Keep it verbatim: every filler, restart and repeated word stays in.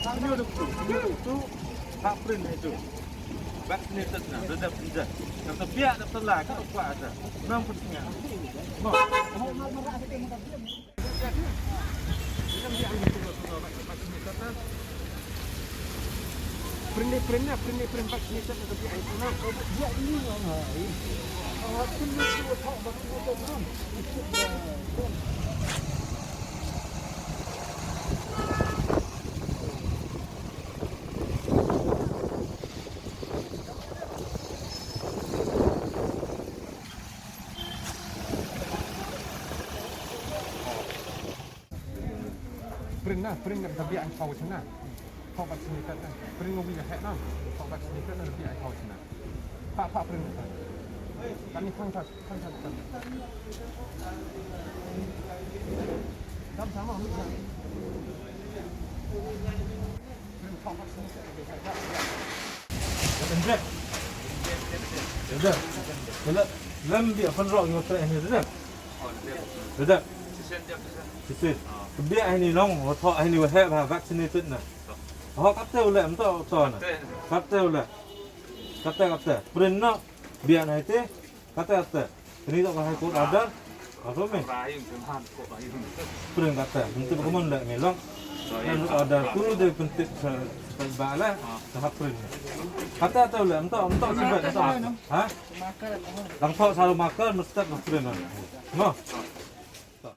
Senior doktor, senior doktor, hap print itu. Vaccinated na, redap pinja. Kata biak dap telah, kan apa ada. Enam persen. Mo. Print ni, print ni, print ni, print vaccinated na, tapi ai sana. Dia ini yang hai. Ah, print ni tu tak vaccinated kan. Print na, print na, tapi ai kau sana. Kau vaccinated na. Print ngobi ya hek na. Kau vaccinated na, tapi ai kau sana. Pak, pak print na. Kami khang tak, khang tak, khang tak. Dam sama, mi. Lem biak pynrok ïa u trei hynrei. Lem. Shisien. Biak hynrei long, wa thoh hynrei wa heh ba vaccinated na. Ho katte u leh, mynta u to na. Katte u leh. Katte, katte. Print noh. Biak na ite. Kata, kata. Kani tu ka High Court order. Apa me? Print kata. Nanti bagaimana dah me long. Kan order tu dia penting se-, sebaik lah. Tahap print. Kata tu lah. Entah, entah sebab, entah. Ha? Lang thok selalu makan, mesti print lah. No.